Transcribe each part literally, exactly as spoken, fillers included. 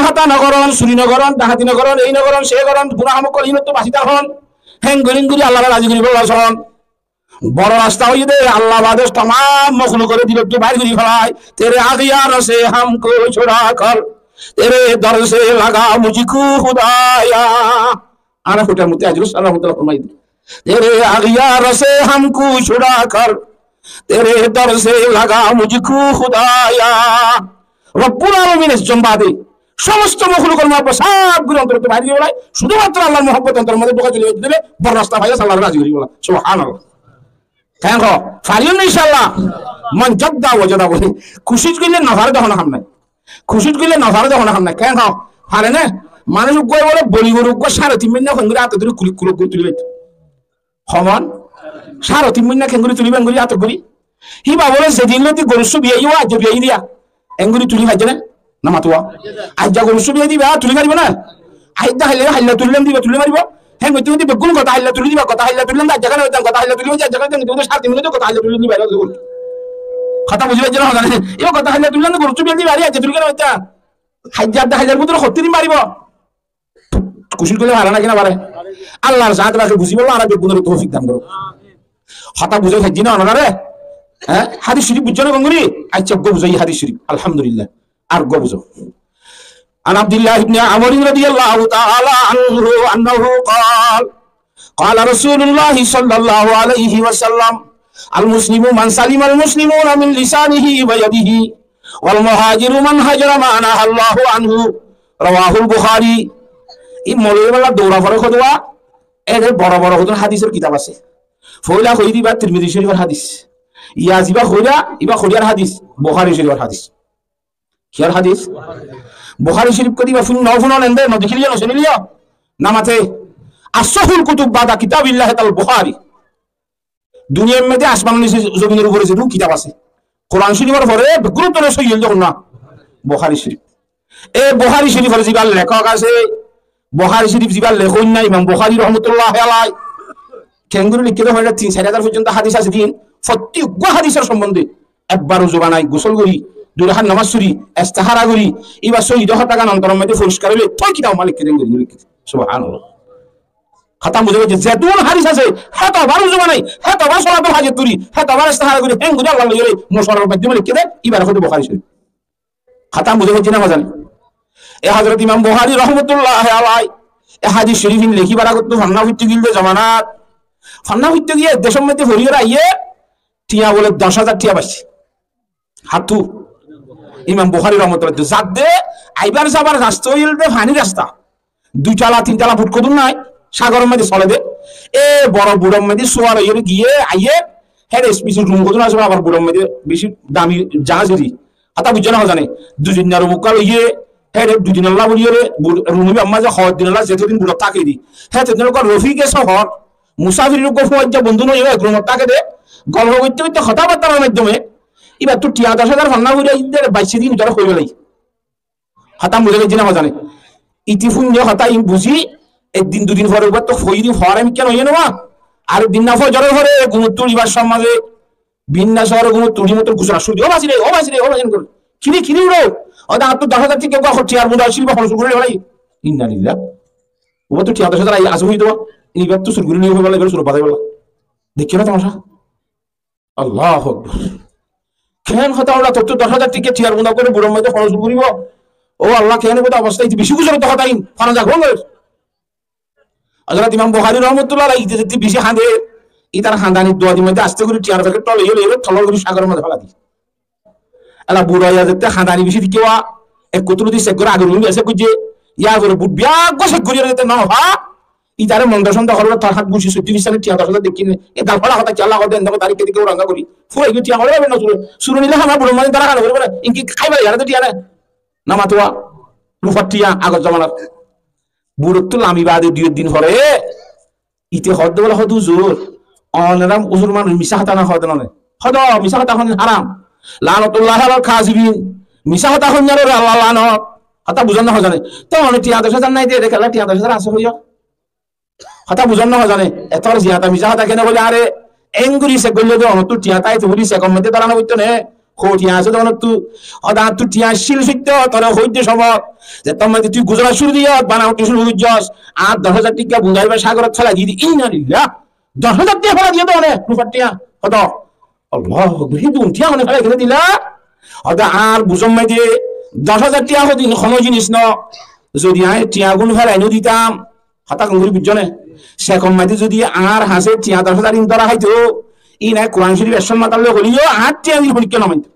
Hotá no gorón, suri no gorón, dahati no gorón, ei no gorón, sei gorón, guná ham ókkol, inottú basi tákon. Héen gorí, héen gorí Allaré razi goríbolla son. Boro rasta óiye dé, Allah bade tamam mahlukore dilottú bair gorí félai. تیرے اغیار سے ہم کو چھڑا کر، تیرے در سے لگا مجھ کو خدایا۔ Añára Kuthar Mufti Azizul Hasan rahmatullah formaiye dé, تیرے اغیار سے ہم کو چھڑا کر، تیرے در سے لگا مجھ کو خدایا۔ Robbul Alamin ezzon bade somosto mahlukor muhabbot saf gorí ontorottu bair gorí félai, cúdumatro Allar muhabbot ontoror modde dóka dile, boro rasta faiya Allaré razi goríbolla. Subhanallah. Keén hoó? Fariyum né incállah? من جد وجد boli. Kucíc goille no fare de hono ham nai. Kucíc goille no fare de hono ham nai. Keén hoó? Fare né? Manúic uggúa bóle boli goru uggúa sáre tin mainna keéngorí áte dóri kuli-, kulok gorí tuli faito. Homan? Sáre tin mainna keéngorí tulibo, eéngorí áte gorí. Híba bóle zedin lóti gorur só biyai ó, aijja biyai diya. Eéngorí tuli faijje né? No mató. Aijja gorur só biyai diba, tuli faribó né? Aijja hailla, hailla tulilám diba, tuli faribó. Héen goitte goitte beggún gota hailla tuli diba, gota hailla tulilám de, aijja kene hoitam, gota hailla tulilám de, aijja kene hoitam, sáre tin mainna gota hailla tuli diba, hotá buzí faijje né, hotá né? Iba gota hailla tulilám de, gorur só biyai diba, aijja tuli kene hoitam. Aijja de haillar bútore hottí din faribó? Kucíc goille fare né ki no fare? Allar zat raké buzíbolla añára beggúnore toufik dan gorouk. Hotá buzái faijjí né onorare? Hé? Hádis corif buzzó né keéngorí? Accá, eggúa buzáiyi hádis corif. Alhamdulillah. Ar eggúa buzó. عن عبد الله بن عمرو رضي الله تعالى عنه أنه قال، قال رسول الله صلى الله عليه وسلم، المسلم من سلم المسلمون من لسانه ويده، والمهاجر من هجر ما نهى الله عنه. رواه البخاري. Ei moulovi bálla doura fore hodúa, ére boro boro hodún hádisor kitab asé. Foila hoiyí de iba Tirmizi corifor hádis. Yá ziba hoila, iba hoiliyar hádis, Buhári corifor hádis. Kiyór hádis? Buhári Corif hoó de iba fún-, no fúnon ende, no dekíliyo, no cúniliyo, no mate. Asahhul kutub bada kitabillahi ta'ala Buhári. Duniyair modde asmanor nice zominor uore zedún kitab asé, Kuran Corifor fore beggúnor tóre sóhi óilde hoón na? Buhári Corif. E Buhári Corifor ziba lekók asé, Buhári Corif ziba lekóinna Imam Buhári rahmatullah alai, keéngorí leikké de hoilé tin sair házar foijjonto hádis asé din, fottí eggúa hádisor sombonde ekbar uzu banai, gusól gorí, dui rakát nomás fori, istihara gorí, iba sóhi de hotágan ontoror modde foriskar óile toi kitab ot leikké de, keéngorí leikké de. Subhanallah. Hotá buzá faijjó? Zedún hádis asé, hétobar uzu banai, hétobar solatul hajot gorí, hétobar istihara gorí, héen gorí Allar loi mucáwarar maiddome leikké de, ibare hoó de Buhári Corif. Hotá buzá faijjó né mazani? E Hozrot Imam Buhári rahmatullah alai e hádis corif ín lekíbar agottú fonná foittó giyé de zomanat, fonná foittó giyé decór modde fori goré aiyé, tiañ bóle doc házar tiañ faiyé. Hattú Imam Buhári rahmatullah, zadde aibar zabar rasta óilde fanír rasta. Dui tala, tin tala bot hodún nái, sagoror modde sole de. E boro botor modde suwar ói giyé, aiyé, hér S P C rum hodún asé, abar botor modde beci dami jahaz eri. Hotá buzzó né hozane? Dui din ar mukkal óiye, hér dui dinolla buli ore, bot-, rum óibo amma ze, hoddinolla zetodin botot táke de. Hétodin uggwá rofik e sofór, musafir uggwá fuaijja bondú loi ek rumot táke de, golfo goitte goitte hotábattar maiddome, ibattú tiañ doc házar fonná fori aiyé de, baic din utáre hoi félaiye. Hotá buzá faijjó né hozane? Iti fúinne hotá ín buzí, ek din dui din fore ubattú hoiyí de, fore mikká noó né ma? Arek din na fozoror fore gunot tulibar sommaze, binna sóore gunot tuli motor gusol ar cúru di, "Ó basi re, ó basi re, ó basi re," gorí. "Ki re, ki re?" "Ó de añáttu doc házar tiañ uggwá tiañr bunda asíl, iba hone sur gorí loi félaiye." Inna lillah. Ubattú tiañ doc házar asé hoiyé de, ibattú sur gorí loi félaiye, ibar sur bazai félaiye. Deikkó né tamacá? Allahu Akbar. Keén hotá óila tottú doc házar tiañ tiañr bunda gorí botor modde hone sur goríbo? Ó Allah, keén ibá de obostá, iti beci gusol de hotá ín, hone zak, hone zak. Hozrot Imam Buhári rahmatullah alai ite zedde beci hañde, itar hañdani duwa din modde aste gorí tiañr paket tole yole yole tolor gorí sagoror modde félai diye. Ela bura óiye zedde hañdani beci deikke wa, ek kutulu di sek gorí agor umi sek goijje, yar fore but biya uggwá sek gorí zedde no fa, itare mondo sondo gorí tar hát guci sutti bisani tiañ doc házar dekí né, e gal fora hotá ki Allah hode ende ko tarik ke dike uranga gorí. Fura igu tiañ gorí no sure. Sure nile hama bura mani dara hana gorí bana, inki khaiba yara de tiañ na. No matuwa, rufar tiañ agor zomanar. Burottú lami bade dui din fore, ite hoó de bóle, hoó de, "Uzur, onoram uzur manúic misá hotá no hoó de none." Hoó de, "Misá hotá hoón haram. Lanatullahi alal kazibin." Misá hotá hoinnar ore Allah lanot. Hotá buzón né hozane? Te one tiañ doc házar nai de, ere kiyólla tiañ doc házar asé hoiyó? Hotá buzón né hozane? Etor ziyada misá hotá kene hoile are, enguri sek goille de onottú tiañ táito buli sekor modde dara no goitto né. Hó tiañ asé de onóttu? Óde añáttu tiañ accíl sóitto, tore hoóidde somot, ze tor maze tui guzorat cúru diyós, bana uñthi cúru goijjós, añár doc házar tiañ buzaiba sagorot félai diyí de, innalillah. Doc házar tiañ félai diyé de one, rufar tiañ. Hoto? Allahu Akbar, hídun tiañ one félai kene dila? Óde añár buzor maze doc házar tiañ hodin hono jinis no, zodi añí tiañgun félai no ditam, hotá kengori buijjó né? Sekon maze zodi añár hañsé tiañ doc házar in dóra háito, íin añí Kuran Córif ekcót matalloi hoileyó añár tiañ din honikka no mainto.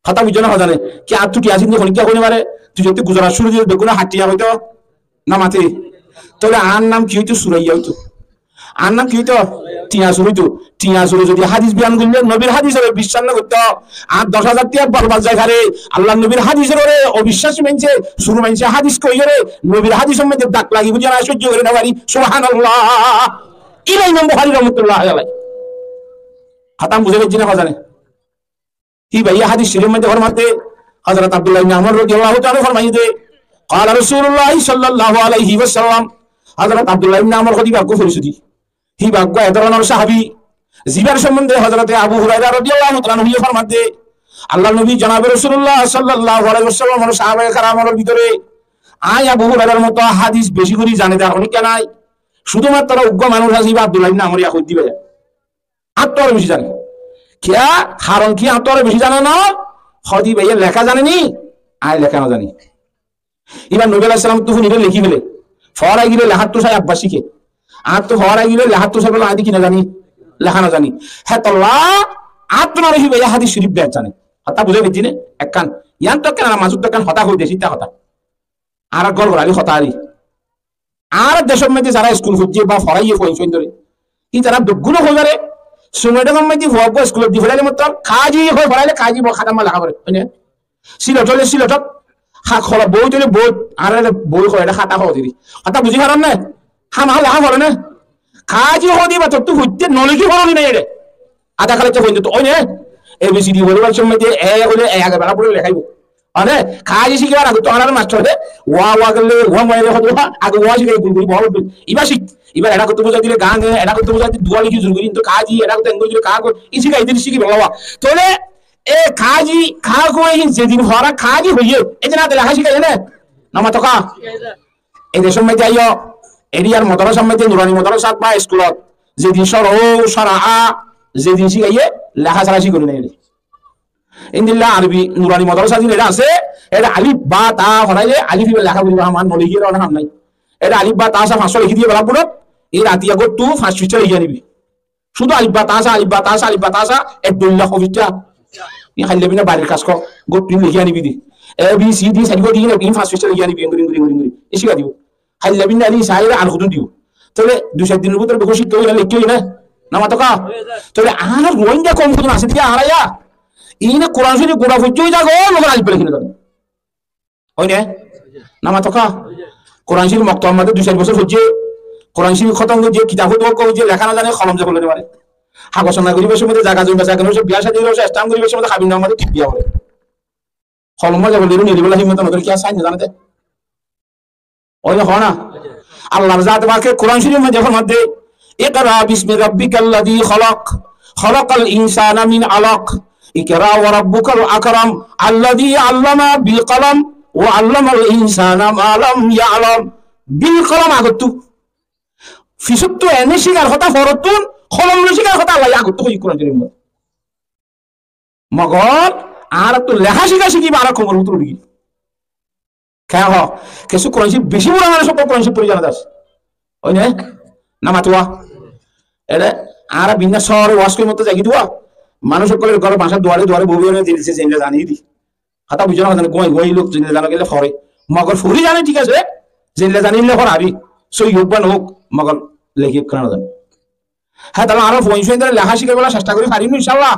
Hotá buijjó né hozane? Ki añáttu tiañ asé de honikka hoi no fare? Tui zodi guzorat cúru diyós beggúne hát tiañ hoito, no mate. Tóile añár nam ki óito? Suraiya óito. Añár nam ki óito? Tiañ sur óito. Tiañ sure zodi hádis boyan goille nobir hádisore biccác no goitto, añár doc házar tiañ borbad zai fare. Allar nobir hádisore obiccác maincé, sur maincé hádis hoiyóre, nobir hádisor maze dak lagi buli añí sóijjo gori no fari. Subhanallah. Ila Imam Bukhari rahmatullah alaih. Hotá buzá faijjó né hozane? Híbaye hádis córif maze formaiyé de, Hozrot Abdullah ibne Amr rodiyallahu taala anhu formaiyé de, qala Rasulullah sallallahu alaihi wasallam, Hozrot Abdullah ibne Amr hoó de íba eggúa forisódi. Híba eggúa e dóronor sahabi, zibar sombonde Hozrote Abu Huraira rodiyallahu taala anhu ye formaiyé de, Allar nobi jonabe Rasulullah sallallahu alaihi wasallamor sahabaye keramor bútore añí Abu Hurairar moto hádis beci gori zane de ar honikka nai. Cúdumatro eggúa manúic asé, íba Abdullah ibne Amr, ya hoó de íba. Añáttu aró beci zane. Kiyá? Haron ki añáttu aró beci zane no? Hoó de íbaye leká zane ni, añí leká no zani. Íba Nobi alaihissalamttu fúnire lekí fele. Foórai gile leháttú sai abbar cíke. Añáttu foórai gile leháttú sai bóle añí de ki no zani? Leká no zani. Hétolla añáttu aró híbaye hádis córif beci zane. Hotá buzá faijjó né? Ekkán. Yián to ekkán añára mazé to ekkán hotá hoói de, cída hotá. Añára gol gorali hotá ari. Añárar decór maze zara iskul foijjé ba foraiyé fuain fuain dóre, ítara beggúne hoi fare, Sumaidongor maze fua eggúa iskulot di foraile mottor kazi hoi foraile kazi bo-, hotá ma leká fore, ói né? Silot óile Silotot, ha-, hola bout óile bout, añárar ere bout hoi, ere hotá hoi diri. Hotá buzí faron né? Hámaha leká fore né? Kazi hoi diba tottú foitté no lekí foron nai ere. Ada kalaicca foijjonto, ói né? A B C D foribar somot de e óile e age bela fori lekáibo. Mane, kazi cíkibar age to añárar mastore wa wa goille, wa wa goille hoito age wa cíkai gul gul bol gul. Iba cík, iba eçe hoito buzái dile gan, eçe hoito buzái dile dua lekí zuru gori, to kazi eçe hoito engori dile ka gor, i cíkai dile cíki bela wa. Tóile e kazi, ka goi, zedin fora kazi hoiye, edin ade leká cíkai né? No mato ka? E decór maze aiyó, eriyar modorasar maze, nurani modorasat ba iskulot, zedin córa o, córa a, zedin cíkaiye, leká sára cíkori nai. Endilla Arobi nurani modorasa zin ere asé, ere alif ba ta foraile alif iba leká foribo, añár no lekíle ono ham nai. Ere alif ba ta sa fañs lekí diye blackboardot, e ratiya góttu fañs ficcá lekí anibi. Cúdu alif ba ta sa, alif ba ta sa, alif ba ta sa, ek dóilla hofijja. Iín hailla bina barir kas ko, góttu iín lekí anibi de. A, B, C, D, sairgua de iín, iín fañs ficcá lekí anibi, engori, engori, engori, engori. E cíka dibo. Hailla bina ali saire al hudun dibo. Tóile dui sair dinor bútore beggún cíkka óibo né, lekí óibo né? No mato ka? Tóile añára Rohingya koum hudun asé de añára ya. Iíne Kuran Córif gura foijjé ói zago, loge alif ba lekí no zane. Ói né? No mato ka? Kuran Córif moktobar maze dui sair bosór foijjé, Kuran Córif hótom goijjé, kitab hótom goijjé, leká no zane, holom ze fole no fare. Hagos sona goribar somot, zaga zomi besa kena, biya cádi goribar somot, stamp goribar somot, habinamar maze thik diya fore. Holom maze fole, neli bolla himmot no dóre, kiyá sain no zane de. Ói né, hoó na? Allar zate pake Kuran Córifor maze formar de, "Iqra bismi rabbikal ladhi khalaq, khalaqal insana min alaq, iqra wa rabbukal akram, alladhi allama bil qalam, wa allamal insana ma lam ya'lam." Bil qalam agottu. Fisottu ene cíkar hotá forottún, holom loi cíkar hotá Allaye agottu hoiye Kuran Córifor maze. Mogor añárattu leká cíka cíki ba añára koumor bútore uri giyé. Kiyá hoó? Kessú Kuran Córif beci bura manúic ókkol Kuran Córif fori zana de asé. Ói né? No matuwa. Ere, añára binna cóore waz gorí motto zai giyé de, manúic ókkolor gór báñsar duare duare boi boi zeinne zane de. Hotá buijjó né, hotá né, gúai gúai lok zeinne zane gele fore. Mogor fori zane thík asé, zeinne zane ille fore abi. Sóiyi ók ba no ók, mogor leki ekkán no zane. Hé, tóile añára fuain fuaindóre leká cíkaibolla cesta gorí farim, incállah.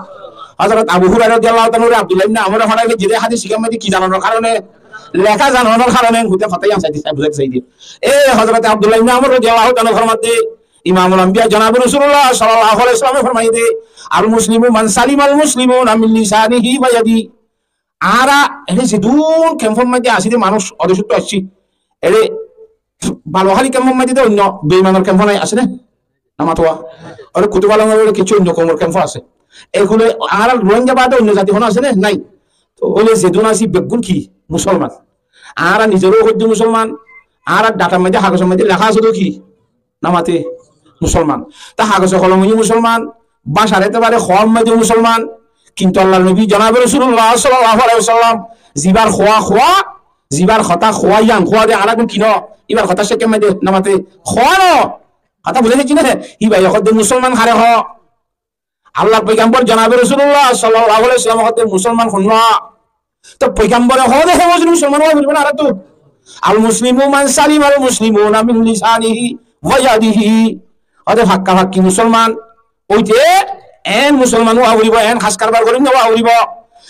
Hozorot Abu Huraira rodiyallahu taala anhu re Abdullah ibne Amore forai de, ze hádis cíkar maze ki zanonor karone, leká zanonor karone, hotá hotá yián sai de, buzai sai de. E Hozorot Abdullah ibne Amor rodiyallahu taala anhu formar de, Imamul Ambiya jonabe Rosulullah sallallahu alaihi wasallame formaiye de, "Al muslimu man salimal muslimuna min lisanihi wa yadihi." Añára ere zedún kemfor maze así de manúic, odecóttu aiccí, ere Baluhali kemfor maze de oinno beimanor kemfo nai, asé né? No matuwa. Ore Kutufalong ore kessú oinno koumor kemfo asé. Ehón añárar Rohingya bade oinno zati hono asé né? Nai. Tóile zedún así beggún ki? Musolman. Añára nizeró hoidde musolman, añárar dhatar maze, hagosor maze leká asé dé ki? Namate musolman. Te hagose kolome yó musolman, bácar etebare koum maze musolman, kintu Allar nobi jonabe Rosulullah sallallahu alaihi wasallam zibar hotá hoó, zibar hotá hoó, yián hoó de añára ki no, ibar hotá cékke maze namate hoó no. Hotá buzá giyé né? Iba yó hoó de musolman hare hoó. Allar poigambor jonabe Rosulullah sallallahu alaihi wasallam hoó de musolman hon no. Te poigambore hoó de hé mozlum musolman ówa foribo né añárattu? Al muslimu man salima al muslimuna min lisanihi wa yadihi. Hoó de fakka fakki musolman óite en musolman ówa foribo, en has karbar gorinna ówa foribo.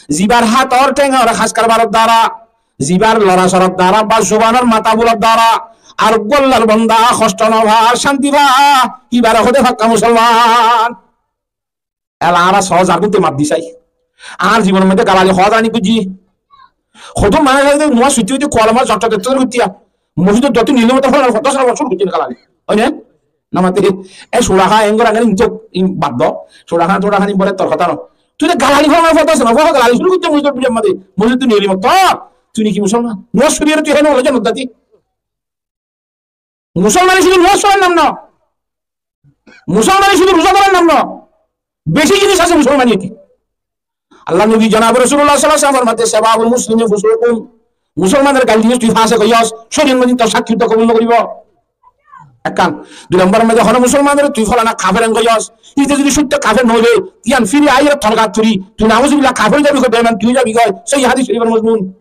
Zibar hátor théngor has karbaror dara, zibar lorasorar dara ba zubanor matabulor dara ar uggwá Allar bonda hosto no fa, cánti fa, ibare hoó de fakka musolman. Ela añára sózar gúnte maf di sai. Añár zibonor moidde galali hoó zani buzí. Hodún manúic asé de, nuwa suitte suitte kualomar zotta zotta goitte. Mosjidot zottú nile moto folanar fotá sóna cúru goitte galali. Ói né? Namate, e sura há, engor añára intok, in bad do. Sura há, sura há, in bore tor hotá no. Tui de galali folanar fotá sóna, fo galali cúru goitte mosjidot bijar maze. Mosjidot nile moto. Tui niki musolman? Nuwa suri ere tui heno holo janot zati. Musolmani cúdu nomaz forar nam no. Musolmani cúdu ruza dórar nam no. Beci jinis asé musolmani eti. Allar nobi jonabe Rosulullah sallallahu alaihi wasallam formate, "Sibabul muslimi fusuqun." Musolmanore gail diyos, tui fasek óiyos, córiyot moddhe tor sakki to kobul no goribo. Ekkán. Dui lombor moddhe hono musolmanore tui folana kafer en óiyos, ite zodi soitto kafer no óile, iyan firi aiyóre tor gat firi, tui nauzubillah kafer ói zabi goi, beman tui ói zabi goi, sóhi hadis corifor mozmun.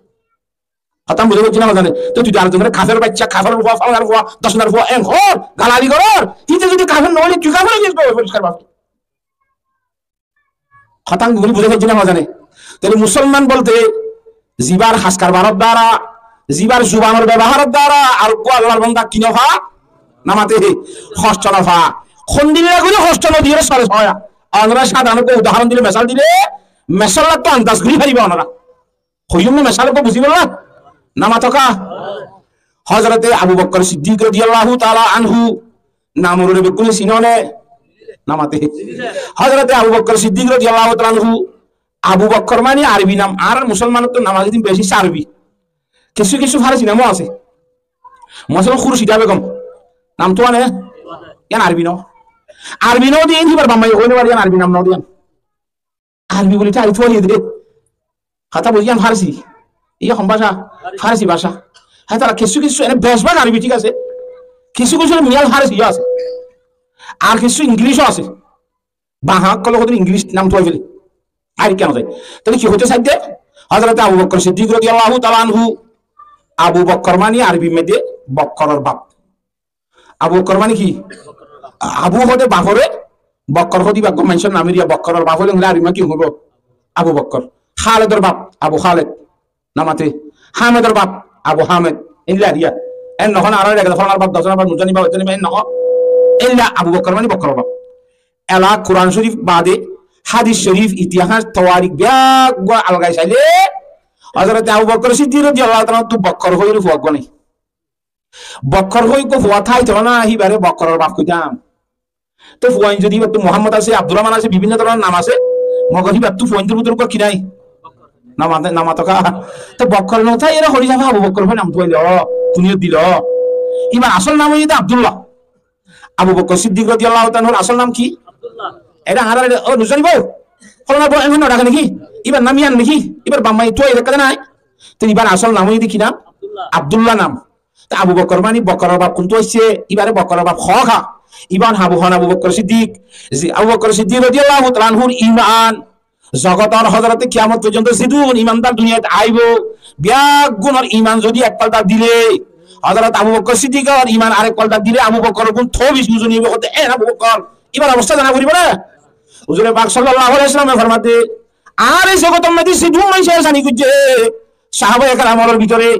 Hotá buzá giyé né hozane? Te tui de arekzonore kafer bacca, kaferor fua, falanar fua, dosonar fua, en hor, galali goror. Hite zodi kafer no óile tui kafer ói giyos, poriskar baf. Hotá buzá giyé né hozane? Tóile musolman bolte zibar has karbaror dara, zibar zubanor beboharor dara, ar uggwá Allar bonda ki no fa? Namate hosto no fa. Hondilla gori hosto no diyore sole soya. Onora sadaron uggwá udahoron dile, mesal dile, mesal to andaz gori fariba onora. Hoiyum né mesal uggwá buzi félaiba? Namatoka. Hozrote Abu Bokkor Siddik rodiyallahu taala anhu, namore beggune sino né? Namate. Hozrote Abu Bokkor Siddik rodiyallahu taala anhu, Abu Bokkor mani Arobi nam, añárar musolmanottu nam asé de beci Arobi. Kessú kessú Farsi namó asé. Mosolan, Khurshida Begom, nam tuwa né? Iyan Arobi no. Arobi no de iyan, ibar bammaye hoi no fare, iyan Arobi nam no de iyan. Arobi buli tari tuwali de. Hotá buzí, yián Farsi. Yián hon báca? Farsi báca. Hé, tara kessú kessú, ene beci bák Arobi, thík asé. Kessú kessú miyal Farsi yó asé. Ar kessú Ingilic ó asé. Ba, há, ókkole hodún Ingilic nam tuwai fele. Ar kiyá no zai? Tóile ki hoito saidde? Hozrote Abu Bokkor Siddik rodiyallahu taala anhu, Abu Bokkor mani Arobir moidde bokkoror baf. Abu Bokkor mani ki? Abu hode bafore, Bokkor hode ibá gom maincor nam eriya, Bokkoror baf óile Arobir maze ki hoibo? Abu Bokkor. Khaledor baf, Abu Khaled. Namate. Hamedor baf, Abu Hamed. Eilla eriya. En no hon, añárar ege folanar baf, dosonar baf, nuzani baf, etani baf, en no hon. Eilla Abu Bokkor mani Bokkoror baf. Ela Kuran Corif bade, Hadis Corif, itihas, tawarik, beggún algai saile, Hozrote Abu Bokkor Siddik rodiyallahu taala anhu tu Bokkor hoiyore fua uggwá nai. Bokkor hoi uggwá fua táito na, híbare Bokkoror baf hoitam. Te fuain zodi íbar tu Muhammod asé, Abdur Rahman asé, bibinno dóronor nam asé, mogor híbar tu fuainor bútore uggwá ki nai? Nama-, namatoka. Te Bokkor no tái ere hori zaba Abu Bokkor hoi nam tuwailo, kunyot dilo. Íbar asol nam óilde Abdullah. Abu Bokkor Siddik rodiyallahu taala anhur asol nam ki? Abdullah. Ere añárar ere, o, nuzani bou. Folanar bou, en hon no dake niki? Íbar nam iyan niki? Íbar bammaye tuwai rakká de nai? Te íbar asol nam óilde ki nam? Abdullah. Abdullah nam. Te Abu Bokkor mani Bokkoror baf kuntú aicce, ibare Bokkoror baf hoó ka? Iban Abu hon Abu Bokkor Siddik. Zi, Abu Bokkor Siddik rodiyallahu taala anhur iman, zogotor Hozrote kiyamot foijjonto zedún imandar duniyait aibo, beggúnor iman zodi ek palta dile, Hozrot Abu Bokkor Siddikor iman arek palta dile Abu Bokkoror gún to beci uzoni óibo. Hote, "E Abu Bokkor, ibar obosta zana foribo na?" Huzure Pak sallallahu alaihi wasallame formaite, añár e zogotor moidde zedún maincé ehsani goijje, Sahabaye keramor bútore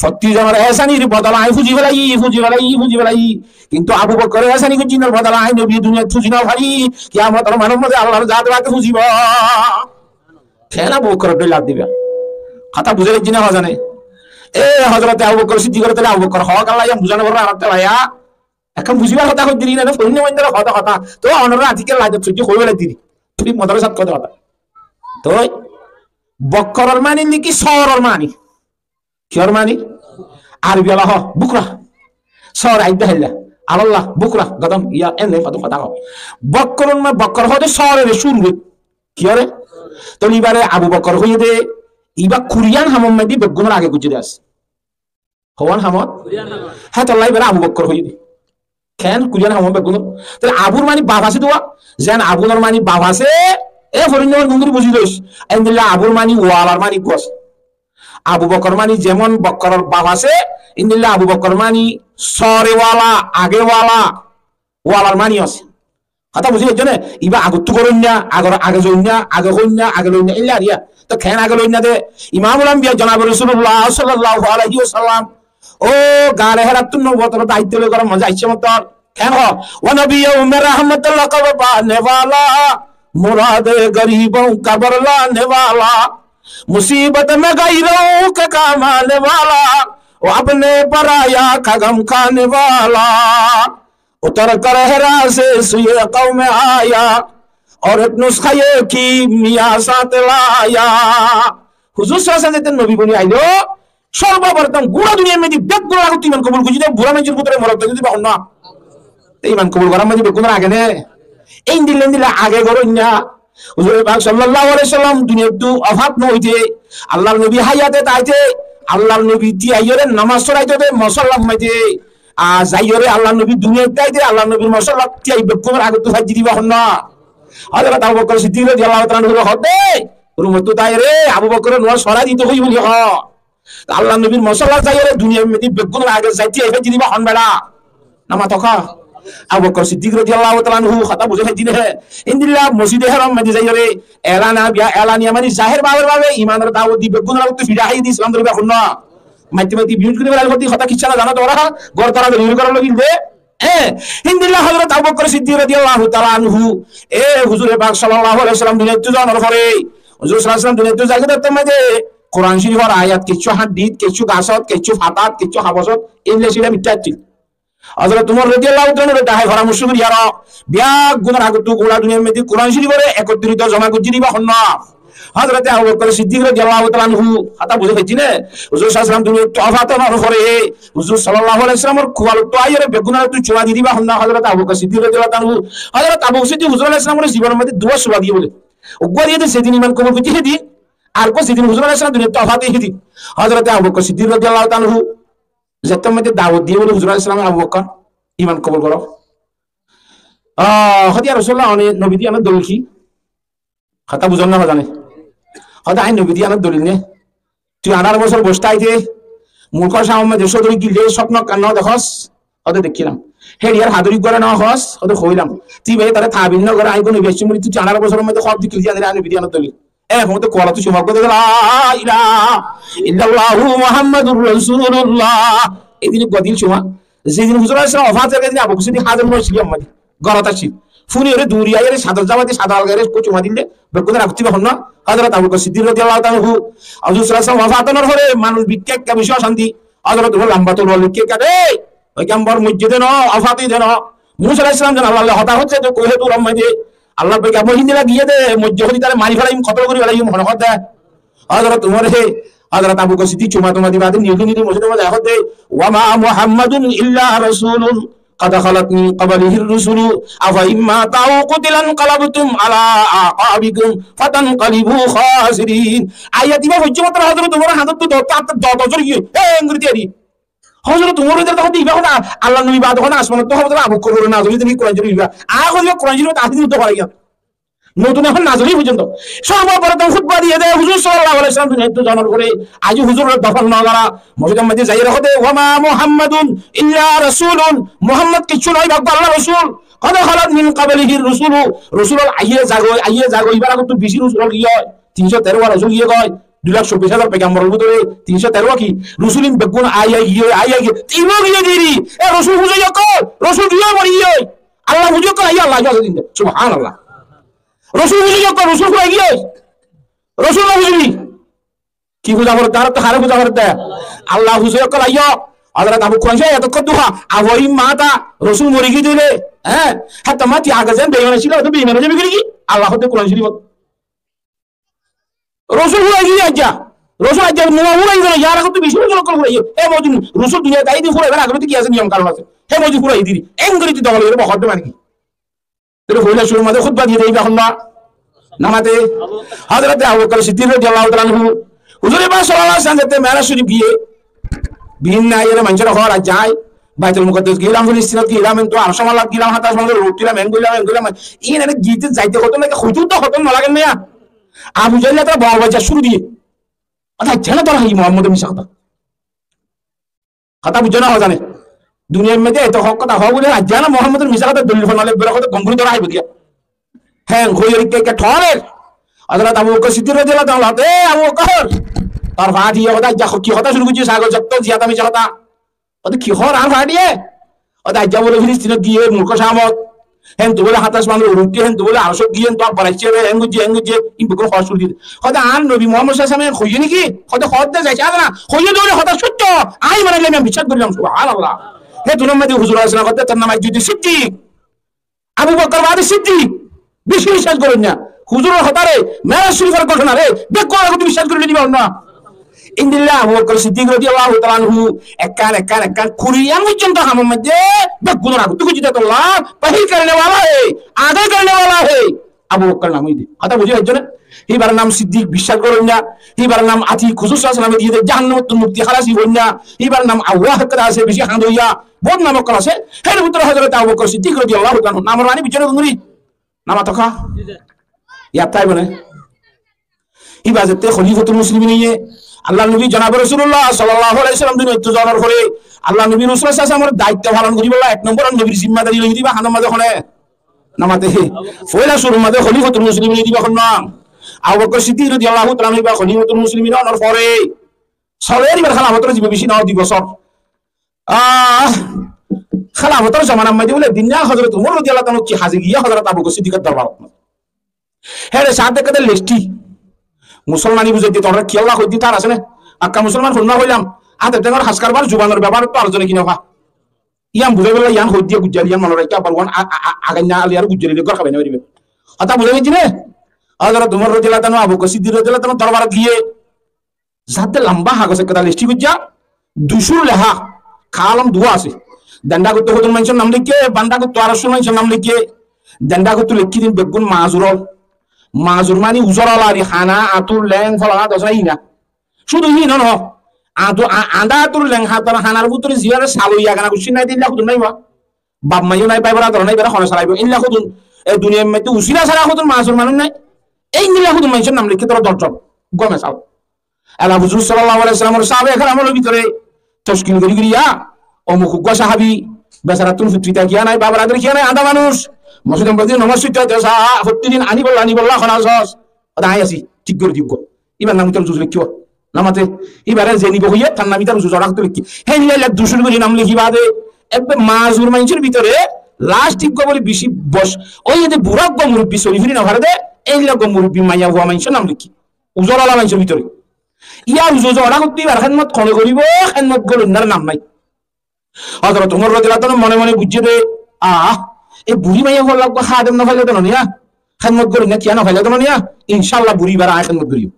fottí zonor ehsanir bodola añí fuzi félai, fuzi félai, fuzi félai. Kintu Abu Bokkore ehsani goijjé, inor bodola añí nobi duniyait fuzi no fari, kiyamotor moidanor moidde Allar zat fake fuzibo. Kene Abu Bokkor dhoilla diba? Hotá buzá giyé né hozane? E Hozrote Abu Bokkor Siddikore tóile Abu Bokkor hoó kiyólla, iyan buzá no foré, añárattú baiya. Ekkán buzibar hotá hoi diri na, foinno foinno hotá, hotá. Te onora atikka lajot sojjo hoi félai diri. Tui modarasat kode hotá. Toi bokkoror mani niki sóror mani? Kiyór mani? Arobi ola hoó, bukra. Sór aidda hélla. Alalla, bukra, godom, iya, enne fatu hotá hoó. Bokkoror ma-, bokkor hoó de sórore cúrure. Kiyóre? Toi ibare Abu Bokkor hoiyé de, iba kuriyan hamor maze beggúnor age gujjí de asé. Howan hamot? Kuriyan hamot. Hétolla ibare Abu Bokkor hoiyé de. Ken kuriyan hamot beggúnor? Tóile Abur mani baf asé dua, zen Abunor mani baf asé, e forinno gunguri buzi lois. Endilla Abur mani walar mani gos. Abu Bokkor mani zemon Bokkoror baf asé, endilla Abu Bokkor mani sóre wala, age wala, walar mani asé. Hotá buzi faijjó né? Iba agottú goróinna, agor age zoinna, age hoinna, age loinna, illa ariya. Toi ken age loinna de? Imamul Ambiya jonabe Rosulullah sallallahu alaihi wasallam ó gare Herattú nubuwotor daittó loi gorór maze aiccé mottor. Ken hoó? "Wo nabi, yo mere rahmat laqab pane wala, murad garibon ka bar lane wala, musibat mein gairon ke kam ane wala, wo apne paraya ka gam khane wala." Utar kar Hera se suye kaum aya, aur ek nuskhaye kimya saath laya. Huzur sallallahu alaihi wasallam zettót nobi boni ailó, sorboprotom gura duniyar maze beggúnor agottú iman kobul goijjé de bura manúcor bútore morot zodi ba honna. Te iman kobul gorar maze beggúnor age né? Endilla endilla age goróinna. Huzure Pak sallallahu alaihi wasallam duniyattú wafat no óite, Allar nobi hayate táite, Allar nobi tiyaiyóre nomaz foraito de mosollar maze. Ar zaiyóre Allar nobi duniyat táite, Allar nobir mosollar tiyai beggúnor agottú faijji diba honna. Hozrot Abu Bokkor Siddik rodiyallahu taala anhu hoó de, rumottú táire, Abu Bokkore nomaz forai dito hoiye buli hoó. Allar nobir mosollat zaiyóre duniyar maze beggúnor age zai tiyai faijji diba hon bela? Nama toka. Abu Bokkor Siddik rodiyallahu taala anhu hotá buzí faijjí né? Endilla Mosjide Heram maze zaiyóre elana biya, elaniya mani zaher babe babe imanor dawot di beggúnor agottú fida hái di Islam dóriba honna. Maite maite biyut gori belar hotá, hotá kissá no zano tora, gor tora dori gori gorar logil de. E, endilla Hozrot Abu Bokkor Siddik rodiyallahu taala anhu, e, Huzure Pak sallallahu alaihi wasallam duniyattú zonor fore, Huzur sallallahu alaihi wasallam duniyattú zagói de maze Kuran Corifor ayat kessú hañdit, kessú gasot, kessú fatat, kessú habosot, endilla sila mitta accíl. Hozrot Umar rodiyallahu taala anhu dahai foramorco gori aro, beggúnor agottú gura duniyar maze Kuran Corifore ekottorito zoma goijjé diba honna. Hozrot Abu Bokkor Siddik rodiyallahu taala anhu, hotá buzí faijjí né? Huzur sallallahu alaihi wasallam duniyattú wafat onor fore, Huzur sallallahu alaihi wasallamor kuwalottú aiyóre beggúnor agottú cuma di diba honna Hozrot Abu Bokkor Siddik rodiyallahu taala anhu. Hozrot Abu Bokkor Siddik Huzur alaihi wasallamore zibonor maze duwa cuma diye bole. Uggwá diye de zedin iman kobul goijjé hedin, ar uggwá zedin Huzur alaihi wasallam duniyattú wafat óiye hedin. Hozrot Abu Bokkor Siddik rodiyallahu taala anhu zettót maze dawot diye bole Huzur alaihi wasallam, Abu Bokkor, iman kobul goro. Ah, hoó de, "Ya Rosulullah, one nobi de iyanor dolil ki?" Hotá buzon né no buzon? Hoó de, "Añí nobi de iyanor dolil né. Tui añçáro bosór boc táite, mulkor Camor maze códori gilde, sopno kan no dekós?" Hoó de, "Dekílam." "Héçiyar hadori gora no hós?" Hoó de, "Hoilam." "Tui bái tare tabir no gore, añí nobi aiccum buli, tui añçáro bosóror maze hók dekíli de, añí nobi de iyanor dolil." E, fóñte kuwalottú cuma goijjé de, "La ilaha illallahu Muhammadur Rasulullah." Edin godil cuma. Zedin Huzur alaihi salam wafat óiye, edin Abu Bokkor Siddik házir no accíl, amma de górot accíl. Fúni ore duri aiyóre, sador zama di, sador alga ore, cuma dile, beggúnor agottú iba honna, Hozrot Abu Bokkor Siddik rodiyallahu taala anhu, Huzur sallallahu alaihi wasallam wafat ónor fore, manúc bikká ekka beci ocanti, Hozrot Umar lamba tolwar loi ekka de, "Oi Paigambar, moijjé de no, wafat óiye de no." Musa alaihi salam zen Allar loi hotá hoódde de, kuhe Tur or maze, Allar Paigambar híndilla giyé de, moijjé hodi tare mari felaiyum, kotol gori felaiyum, hone hoódde. Hozrot Umar he, Hozrot Abu Bokkor Siddik cuma tuma di bade nili nili mosjidor maze hoódde, "Wa ma Muhammadun illa rasulun qad khalat min qablihir rusulu, afa in mata aw qutila inqalabtum ala aqabikum fatanqalibu khasirin." Ayat iba foijjé mottor Hozrot Umar or hañdottú dot, dot, dot zori giyé, e, engori diyé. Hozrot Umar ore hoódde iba hotá, Allar nobi bade hone asmanottú hotá Abu Bokkor ore nazil óiye de Kuran Corif iba. Ar hoódde Kuran Corif ta asé de uddúa fora giyé. Notun ehón nazil óiye foijjonto. Sorboprotom hutba diye de Huzur sallallahu alaihi wasallam duniyattú zonor fore, aijjó Huzur ore dofon no gorá, mosjidor maze zaiyóre hoódde, "Wa ma Muhammadun illa rasulun." Muhammad kessú no, iba Allar Rosul. "Qad khalat min qablihir rusulu." Rosul ókkol aiyé zagói, aiyé zagói, ibar agottú beci Rosul ókkol giyé goi. Tin cót teró wa Rosul giyé goi. Dui lak sobbic házar Paigambar or bútore tin cót teró wa ki Rosul, in beggún aiyé giyé, aiyé giyé. Te iba giyé de eri, e Rosul fuzai ókkol, Rosul giyé goi, mori giyé goi. Allah fuzai ókkol aiyé, Allah aiyé din de. Subhanallah. Rosul fuzai ókkol, Rosul fuzai giyé. Rosul no fuzai. Ki fuza gorer de, añára to hare fuza gorer de? Allah fuzai ókkol aiyó. Hozrot Abu Kuran Corif eto hoddúr há, "Afa in mata", Rosul mori giyé de óile, hé? Hé, to mati age zen beiman accíl, to beiman ói zaibo goi ki? Allah hoódde Kuran Córifot. Rosul fúrai diyé aijja. Rosul aijja numa fúrai diyé, yar agottú beci rosul ókkol fúrai diyé. Hé moujudu rosul duniyait aiyé de fúraibar agottu ki asé, niyom kanun asé. Hé moujudu fúrai diyé. Engori tui dogol gorí bohódde mani ki? Tóile foila cúrur mazé hutba diyé de ibá hon na? Namate Hozrot Abu Bakr Siddik rodiyallahu taala anhu, Huzure Pak sallallahu alaihi wasallam zette Me'raj Córif giyé, bibinno aiyóre maincóre hoór aijja añí Baitul Mukaddas giyílam, Filistinot giyílam, entú Arcór Mallát giyílam, háñt asmanor uore uçílam, en goillám, en goillám. Ín ene giyé de zaite hotó naki, hoitó to hotó no lage né ya. Abu Jahil tará bor baijja cúru diyé. Hotá aijja na dóra hái Muhammador misá hotá. Hotá buijjó né, hozane? Duniyair maze eto hók hotá hoó buli aijja na Muhammador misá hotá dolil fona laibbó, hotá gom gorí dóra háibo diya. Hé, hoiyóre ekka ekka thoóner. Hozrot Abu Bakr Siddik rodiyallahu taala anhu, "E Abu Bakr, tor fathi ye hotá aijja ki hotá cúru goijjé, sagol zotto ziyada misá hotá." Hotá ki hoór añár fathi ye? Hotá aijja bóle Filistinot giyé, mulko Camot. Héntu bóle háñt asmanor uore uçé, héntu bóle Arcót giyé, héntu abbar aiccé re, en goijjé, en goijjé, ín beggún hoór cúru diyé. Hotá añár nobi Muhammad sallallahu alaihi wasallam hoiyé niki? Hotá hoódde zai, "Añí mani hoilám, biccác goillám, subhanallah." Hétunor maze Huzur alaihi salam hoódde, "Tor nam aijja Siddik." Abu Bakr bade Siddik. Beci biccác goron na. Huzuror hotáre, Me'raj Córifor góthonare, beggún agottú biccác gorí diba na. Endilla Abu Bakr Siddik rodiyallahu taala anhu ekkán, ekkán, ekkán kuri yián foijjonto hamor maze beggúnor agottú goijjé de tolla, pehil karne wala hai, age karne wala hai. Abu Bakr nam óiye de. Hotá buzí faijjó né? Híbar nam Siddik, biccác goron na. Híbar nam Atik, Huzur sallallahu alaihi wasallame diyé de jahannamottú mukti, halasi goron na. Híbar nam Awwah, ekkán asé beci hañdoya. Bout nam ókkol asé. Hér bútore Hozrot Abu Bakr Siddik rodiyallahu taala anhu. Namor mani buzó né tuñí? Nam atóka? Yad táibo né? Íba zette Kholifatul Muslimin óiye, Allar nobi jonabe Rosulullah sallallahu alaihi wasallam duniyaittú zonor fore, Allar nobi Rosul sallallahu alaihi wasallamor daitto falon goríbolla ek nombor nobir zimmadari loi diba, hanor maze hone? Namate. Foila cúrur maze Kholifatul Muslimin ói diba hon na? Abu Bakr Siddik rodiyallahu taala anhu íba Kholifatul Muslimin ónor fore, sole íbar helafotor zimma beci no, dui bosór. Ah, helafotor zomanar maze bóle dinna Hozrot Umar rodiyallahu taala anhu ki hazi giyé Hozrot Abu Bakr Siddikor dorbarot. Hére saá de ekkán lesti. Musolmani buzái de, toré kiyólla hoiddí tar asé né? Akká musolman honnúa hoilam, áte tengor has karbar, zubanor befar to ar zone ki no fa. Yián buzái bolla yián hoiddí gujjali, yián mone raikká, abbar uán a-, a-, a-, againna aliyar gujjali de gór hábai no faribe. Hotá buzá giyé né? Hozrot Umar rodiyallahu taala anhu Abu Bakr Siddik rodiyallahu taala anhu dorbarot giyé, zaátte lamba hagos ekkán lesti goijjá, ducúr leha, kalom duwá asé. Denda guttú hodún maincór nam leikké, banda guttú aró cúr maincór nam leikké. Denda guttú leikkí din beggún mazur ól. Mazur mani uzor ól ar, hana, añtur, leng, folana, dosna, hína. Cúdu hína no. Añtu-, a-, añda añtur, leng, hatar, hanar bútore ziyáre salo yagana guccín nái de ílla hodún nái ba. Baf maiyó nái, bái báradar nái, ibáre hone salaibo? Ílla hodún, e duniyair maze usila sára hodún mazur manúic nái. Éindilla hodún maincór nam leikké dóro doc zon. Gom esal. Ela Huzur sallallahu alaihi wasallamor sahabe keramor bútore toskil gorí gorí ya, omuk uggúa sahabi, besarattún fut fita kiyá nái, baf báradar kiyá nái, añda manúic. Mosjidor maze nomaz foitto aitó sa, fottí din aníbolla, aníbolla, hone asós? Óde añí así, thík gorí di uggúa. Íbar nam ítar Huzur leikkibo. Namate, íbare ze nibo hoiyé, tar nam ítar Huzur zora hoto leikki. Héndilla ducúr gorí nam leikki bade, ebbe mazur maincór bútore last uggúa bóli beci bos. Ói ede bura uggúa murubbi soli firi no fare de, éindilla uggúa murubbi maiya fua maincór nam leikki. Uzor ola maincór bútore. Yar uzu zora hoto íbar hédmot hone goríbo, hédmot goróinnar nam nái. Hozrot Umar rodiyallahu taala anhu mone mone buijjé de, ah, e buri maiya fuar uggúa hadem no faile de no niya, hédmot goróinna kiyá no faile de no niya, incállah buri ibare añí hédmot goijjum.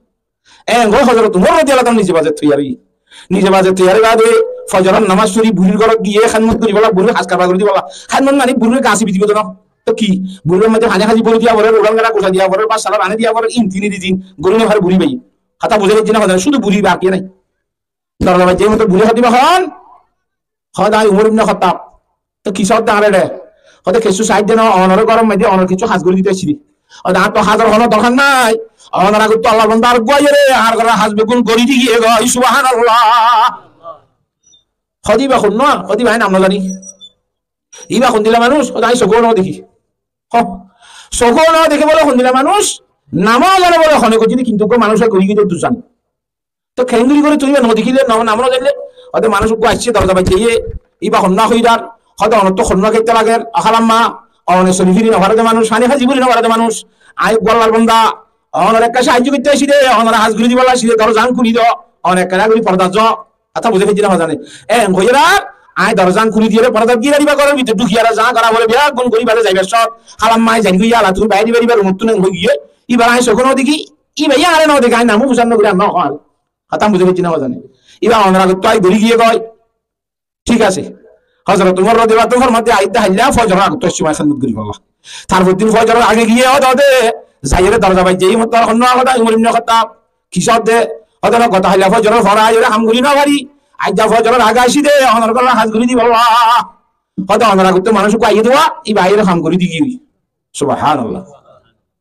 Engori Hozrot Umar rodiyallahu taala anhu nize baze toiyar óiye. Nize baze toiyar ói bade fozoror nomaz fori burir górot giyé hédmot goríbolla, burir has karbar gorí dibolla. Hédmot mani burir gasi bidi godo no. To ki? Burir maze faní hazi bori diya foré, rulan gara gusai diya foré, bas sala bani diya foré, in tini di din gorí no fare buri bái. Hotá buzá giyé né? Hotá cúdu buri baki nai. Dorbar maze moto buri hodiba hon, Hóde, "Añí Umar ibne Hottab." Te kissú hoódde añáre de? Hóde, "Kessú saáidde no, onore góror maze onor kessú ham gorí dito aiccí de." Hóde, "Añáttu hamor honó dorhar nái. Onor agottú Allar banda areggúa aiyér, añár góror ham beggún gorí di giyé goi, subhánallah." Hóde, "Íba honnúa?" Hóde, "Íba añí nam no zani." "Íba hondilla manúic?" Hóde, "Añí sokó no dekí." Hó, sokó no dekí bóle hondilla manúic, nam no zane bóle hone goijjé de, kintu uggwá manúic gorí giyé de duzan. Te keéngori gorí tui íba no dekíle, no, nam no zainle? Hóde manúic uggwá aiccé, dorza baijjé, íba honnúa hoibar, hóde onottu honnúa keitta lager, ahalamma, one soli firi no fare de manúic, faní hazi buri no fare de manúic, añí uggwá Allar banda, onor ekká saáijjo goitte aiccí de, onore ham gorí dibolla aiccí de, dorza kúli do, one ekká gorí forda zo, hotá buzá faijjó né no zani? Eén hoiyóre ar Añí dorozan kúli diyóre, fordat gíri diyóre, góror bútore dhukiyóre, za gora bole biya gún gorí bade zaibar sót, hála ammá añí zaingi, yala tuñí baáre diba, ibar umor tún engori giyé, ibar añí sokó no dekí, iba yá añáre no deké, añí namó fusár no gorí, añár no hoó. Hotá buzí faijjó né, hozane? Iba onor agottú añí gorí giyé goi. Thík asé. Hozrot Umar rodiyallahu anhu formar de, aijja háilla fozoror agottú aiccúm, añí hédmot gorí bolla. Tarfor din fozoror age giyé, hoó de, zaiyóre doroza baijjé, hotá honnúa hoó de, Umar ibne Khattab, ki hoó de, hoó de, gotó háilla fozoror fore aiyóre ham gorí no fari, aijja fozoror age aiccí de, onor golla ham gorí dibolla. Hoó de, onor agottú manúic uggwá aiyé de, iba aiyóre ham gorí di giyói. Subhanallah.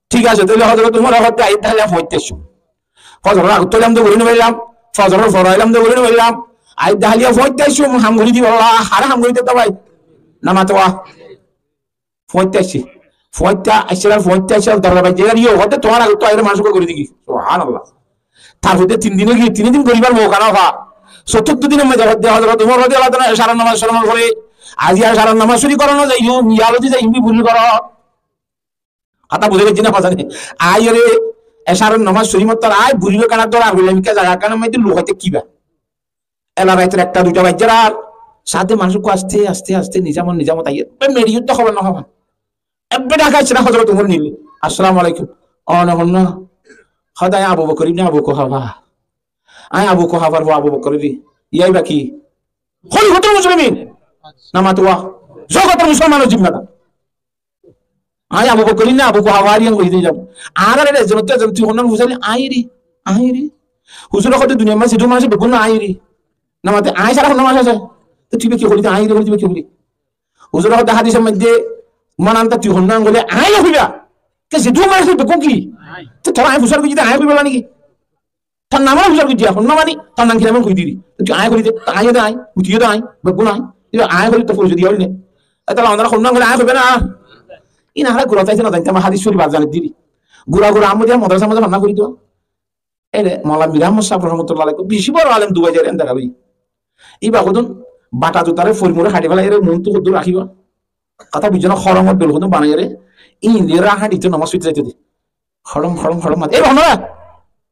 Thík asé, tóile Hozrot Umar hoó de, aijja háilla foñittá aiccúm. Fozoror agottú ailam de gorí no faillam, fozoror fore ailam de gorí no faillam. Aijja háilla foñittá aiccúm, ham gorí dibolla, haré ham gorí dito bái? Namatuwa. Foñittá aiccí. Foñittá aiccé ar foñittá aiccé ar doroza baijjé ar iyó hoó de tuáñr agottú aiyóre manúic uggwá gorí di giyói. Subhanallah. Tarfor de tin din ói giyé, tin din goríbar mouka no fa. Sottór din or maze hoó de Hozrot Umar rodiyallahu anhu ecaror nomaz solomor fore, aijja ecaror nomaz cúri goró no zaiyum, yalodi zaiyum, buli goró. Hotá buzí faijjó né, hozane? Aiyóre ecaror nomaz cúri mottor añí burir kanar dóra ar hoillam, ikká zaga kanor maze lukai tákiba. Ela raitor ekta duita baijjé ar, sáde manúic uggwá aste, aste, aste, nizamot, nizamot aiyé. Be meçiyór de hóbor no hoó. Ebbe dhaka aiccé de Hozrot Umar nile. Assalamu alaikum. One honnúa? Hoó de añí Abu Bokor ibne Abu Kuhafa. Añí Abu Kuhafar fua Abu Bokor ibne. Iba ki? Kholifatul Muslimin. Namatuwa. Zogotor Musolmanor zimmadar. Añí Abu Bokor ibne Abu Kuhafa ar yián hoi de zam. Añárar ere ezon ottu ezon tui honnúa fusár goille, añí eri, añí eri. Huzure hoó de duniyar maze zedún manúic beggún no añí eri. Namate añí sára honnúa manúic asé? Te tui iba ki hoili de, añí eri hoili de iba ki hoili? Huzure hoó de hádisor maze, man anta, tui honnúa hoile añí no hoiba. Te zedún manúic asé beggún ki? Te tor añí fusár goijjí de añí hoiba niki? Tor nam ore fusár goijjé, honnúa mani, tor nam ki nam hoi diri. Tui añí hoili de, añí de añí, guti de añí, beggún añí. Iba añí hoili tor foricoy diya óil né. Etala onora honnúa hoile añí hoiba na. Iín añára gura táite no zaintam, hádis corif ar zani diri. Gura gura Ahmadiya modrasar maze fanna gorí do. Ere Molla Mir Ahmad sáb rahmatullah alaih, beci boro alem, Dubai zaiyóre endilla óiye. Iba hodún bata zutare fori mori haçi felaiyóre, muúntu hodún rakiba. Hotá buijjó né, horomor dol hodún banaiyóre, iín loi ra hañçito, nomaz foitte zaito de. Horom, horom, horom mate. Iba honnúa?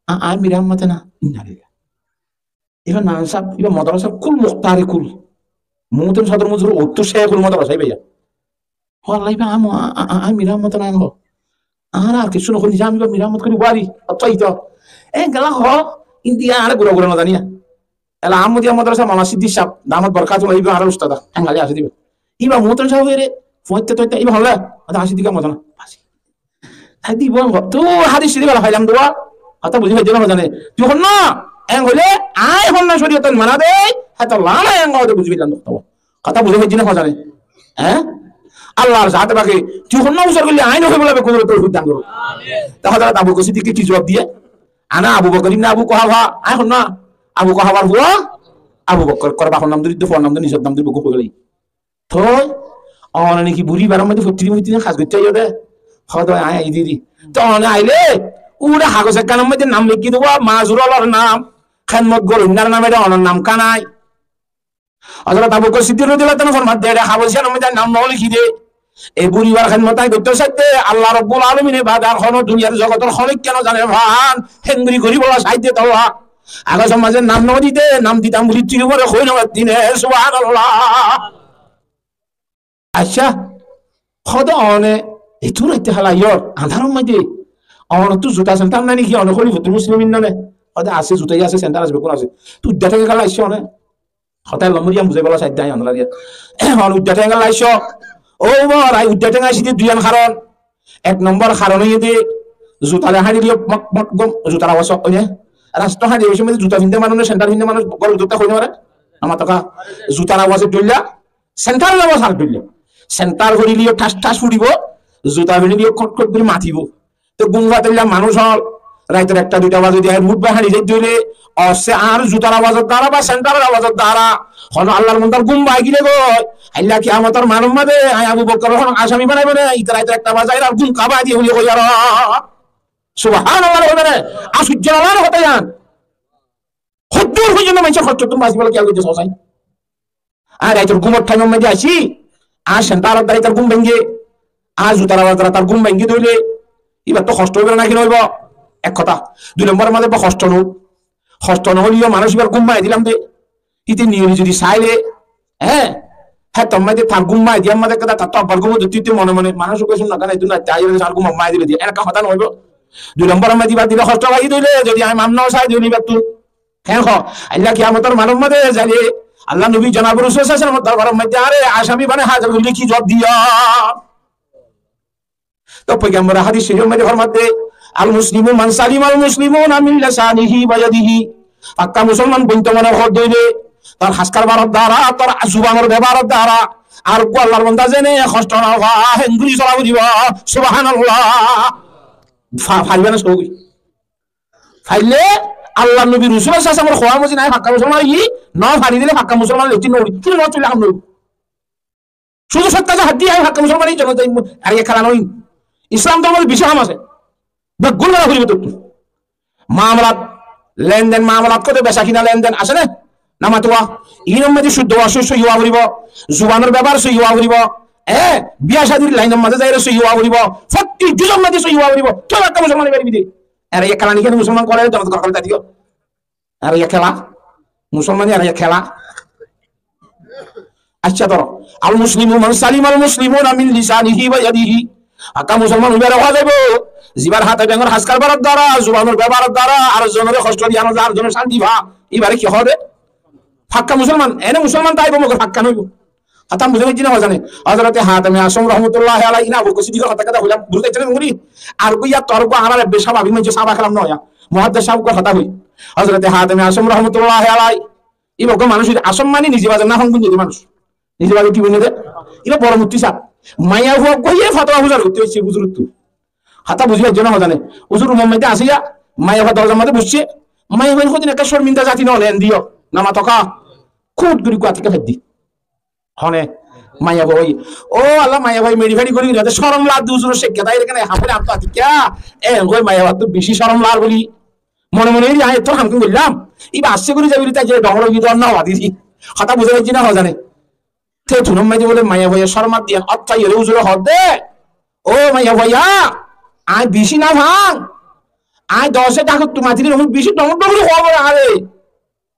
A, a, Mir Ahmad na. Inna lillah. Iba nam sáb, iba modrasar kul, muktari kul. Muúntu sodor mozur, ottu Sheikhul Modrasa iba ya. Hoó, Allah, iba am-, a, a, a, Mir Ahmad na, hoó. Añára ar kessú no hoó, nizam iba Mir Ahmad hoilé wari, otto ito. Engella hoó, indi añára gura gura no zaniya. Ela Ahmadiya modrasa Molla Siddik sáb, damat barakatuhum, iba añárar ustada, engella asé de iba. Iba muhtarom sáb ere, foitte toitte, iba holla, ata asé de iba modrasa. Basi. Tui honnúa? Eng hoile, añí honnúa coriyotor mana de, hetolla añí eng hoó de buzi faillám de. Hotá buzí faijjó né hozane? Hé? Allahr zaate pake tui honnúa fusár goille añí no hoibolla beggúnore toufik dan gorouk. Te Hozrot Abu Bakr Siddikke ki zuwab diye? Ana Abu Bakr ibne Abu Kuhafa, añí honnúa Abu Kuhafar fua Abu Bakr, ekkore bafor nam dóri, fuar nam dóri, nizor nam dóri, beggún hoi gelo. Toi one niki buri ibar maze fottí din fottí din haz goitte aiyó de? Hoó de añí aiyí de. Toi one aile ure hagos ekkanor maze nam lekí dibo, mazur ókkolor nam, hédmot goróinnar nam, ede onor nam kanai. Hozrot Abu Bakr Siddik rodiyallahu ta'ala anhu formar de, ede hagos iyanor maze nam no lekí de. E buribar hédmot añí goitto saidde, Allah Rabbul Alamine bade ar hono duniyar zogotor hono ekka no zane fán, héngori goribolla saidde tolla. Agosor maze nam no dite, nam ditam buli tui umore hoi no fattí ne, subhanallah. Accá, hoó de one, etu raitte hala iyor, andharor maze, onottú zuta sentar nai niki, one Kholifatul Muslimin none? Hoó de asé, zuta asé, sentar asé, bekkún asé. Tui uddá tenga kiyólla aicco one? Hotá lomba iyan buzai bolla saidde añí onorar iyan. Hon uddá tenga loi aicco? Ó Umar, añí uddá tenga aiccí de duiyan haron. Ek nombor haron óiye de, zuta loi hañçile mok mok gom, zutar awaz óiye. Rasta hañçi oi somot zuta finde manúc, sentar finde manúc, góror bútore hoi no fare. Amar toka zutar awaz dhoilla, sentar awaz ar dhoilla. Sentar forile thas thas furibo, zuta forile kot kot gori matibo. Te gúm fadilla manúc ól, raitor ekta duita baze de añí rud bai hañçi zaidde óile, osse añár zutar awazor dara ba sentaror awazor dara, hono Allar mondar gúm bai gile goi, ailla kiyamotor maçor maze añí Abu Bokkor hono asami banaibo né, ite raitor ekta baze añárar gúm kabai diye buli hoi ar. Subhanallah hoibo né? Asujjor alar hotá iyan. Hoddur foijjonto manúcor hostottún basibolla kiyal goijje sosai. Ar raitor gúmor thaimor maze aiccí, ar sentaror dara itar gúm benge, ar zutar awazor dara tar gúm benge de óile, ibar to hosto óibo naki no óibo? Ek hotá. Dui lombor maze ba hosto no, hosto no óileyo manúc ibar gúm bangei dilam de. Ite niyoli zodi saile, Hé, hé, tor maze tar gúm mai diya, maze keda tar to abbar gúm dótti dótti mone mone, manúc koi sun na, gana idu na, tai tar gúm mai dile diya, enekka hotá no óibo. Dui lombor maze ibá dile hosto fai dile, zodi ami maf no sai dile ibáttu. Hé, ho, ailla kiyamotor maidanottú zaile, Allah nobi jonab Rosul sallallahu alaihi wasallam dorbar maze are asami bane hazir goille ki juwab diya? To Poigambore hadis shorif or maze formade, "Al muslimu man salima al muslimuna min lisanihi wa yadihi." Fakka musolman bointe mone hoó de óile, tor has karbar dara, tor zubanor bebohar dara, ar uggwá Allar banda zene hosto no fa, héngori sola foribo. Subhanallah. Fa-, fariba na sóbi? Faille Allar nobi Rosul sallallahu alaihi wasallam or howa mozin ai fakka musolman ói, no fari dile fakka musolman leti no ói. Ki no óile ham no óibo? Cúdu sót kaze hát diye, ai fakka musolman, ei zone zai, ar ek kela noó. Islam dormor beci ham asé. Beggún gora foribo tottú. Maamalat, lenden, maamalat hoó de besa kina lenden asé né? Na matuwa, inor maze cúddo owa sói, sói owa foribo, zubanor bebohar sói owa foribo, e, biya cádir lainor maze zaire sói owa foribo, fotti juzor maze sói owa foribo. Toi fakka musolman ói faribi de. Ar ek kela ni kene musolman gora, zone gora foribo. Ar ek kela? Musolmani ar ek kela? Accá, dóro. "Al muslimu man salima al muslimuna min lisanihi wa yadihi." Fakka musolman ibare hoó zaibo, zibar háte dhengor has karbar dara, zubanor bebohar dara, ar zonore hosto diya no za, ar zonore cánti fa. Ibare ki hoó de? Fakka musolman. Ene musolman táibo, mogor fakka no óibo. Hotá buzí faijjó né hozane? Hozrote Hateme Asóm rahmatullahi alaihi, ina Abu Bakr Siddiqor hotá kotá hoilam, buzí faijjó né? Ar uggwá iyá tor uggwá añárar beci sáb, abí maincé sáb kelam no óiya. Muhaddes sáb uggwá hotá hoi. Hozrote Hateme Asóm rahmatullahi alaihi, iba uggwá manúic, Asóm mani nize baze nafang buinné de manúic. Nize baze ki buinné de? Iba boro mufti sáb. Maiyafua uggwá iye fatowa fusar goitte hoiye huzurottu. Hotá buzí faijjó né hozane? Huzur rumor maze asé ya, maiyafua dorozar maze boiccé. Maiyafuaye hoó de ekká corminda zati no óile endiyo. Na matoka. Kut gori gua teke faiddi. Hone, maiyafua hoiye, "Ó Allah, maiyafua meçi feçi gori gori, ate corom lar de huzuror cekka, tai ekene hafore añáttu atikka." E, hoi maiyafuattu beci corom lar buli. Mone mone eri, añí ettór ham goillám. Iba asé gori zai buli tai je dhoñr ói giyé, dhoñr no ói diri. Hotá buzí faijjó né hozane? Te tunor maze bole maiyafuaye corom lar diyan, ottá iyore huzure hoó de, "Ó maiyafua, añí beci nafang. Añí dose dhakottu matile, beci dhoñr dhoñr gori hoó bole are."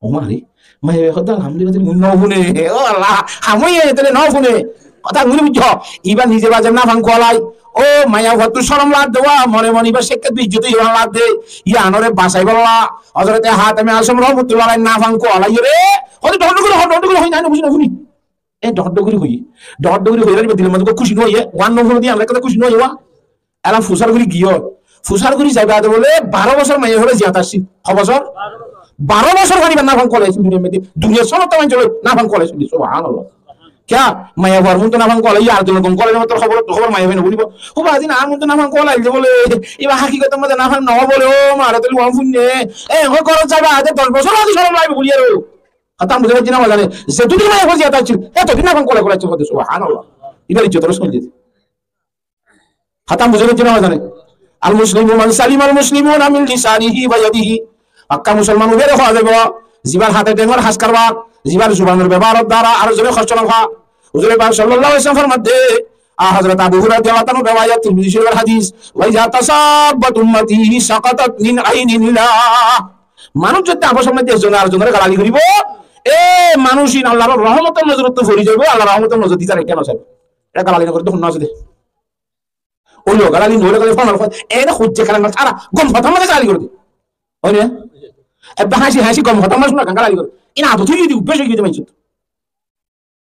Ó ma re, maiyafuaye hoó de, "Alhamdulillah, mui no fune." Ó Allah, ham óiye, tale no fune. Hotá guni buijjó? Iba nize baze nafang kuwalai. Ó maiyafuattu corom lar de, mone mone iba cekka de, ijjot iba lar de. Iyanore basaibolla Hozrote Hateme Asóm rahmatullahi alaihi nafang kuwalai re. Hoó de dhoñr dhoñr gori hoó, dhoñr dhoñr gori hoó, na, na, buzí no funi. E dhoñr dhoñr gori hoiye. Dhoñr dhoñr gori hoiye, ar iba dilor maze kúci no óiye, wan no funi de, añára hotá kúci no óiye, wa. Ela fusar gori giyé. Fusar gori zai bade bole baro bosór maiyafuar ziyat asé. Ho bosór? Baro bosór fani iba nafang kuwalai asé duniyar maze. Duniyar somot maincór nafang kuwalai asé. Subhanallah. Kiya? Maiyafuar muúntu nafang kuwalai, ar duniyar gom kuwalai, matlab hobor, hobor maiyafuaye no funibo. Ó ba, din ar muúntu nafang kuwalai de bole, iba hakikotor maze nafang no bole, ó ma re, tale wan funne. E, hoi gorot zai bade doc bosór age corom laibo buli aro. Hotá buzí faijjó né hozane? Ze dun din maiyafuar ziyat asé, e to din nafang kuwalai kuwalai asé, subhanallah. Ibar ijjotor sóil de. Hotá buzí faijjó né hozane? "Al muslimu man salima al muslimuna min lisanihi wa yadihi." Fakka musolman ibare hoó zaibo, zibar háte dhengor has karbar, zibar zubanor bebohar dara, ar zonore hosto no fa. Huzure Pak sallallahu alaihi wasallam formadde, a, Hozrot Abu Hurairah radiyallahu anhu rewayat, Tirmizi Shorifor hadis, "Wa iza tasabbat ummati saqatat min ainillah." Manúc zodi abosor maze ekzone ar zonore galali goribo, e manúc in Allar rohmotor nozorottu fori zaibo, Allar rohmotor nozor di tare keno saibo. Eta galali no gore de, hon no asé de. Óilo galali, no óilo galali, fónor fót. Ene hujje kalam na, tara gom hotár maze galali gore de. Ói na? Ebbe háñsi háñsi gom hotár maze cúna galali gore. Ina adot ói giyé de, obbiyas ói giyé de maincór.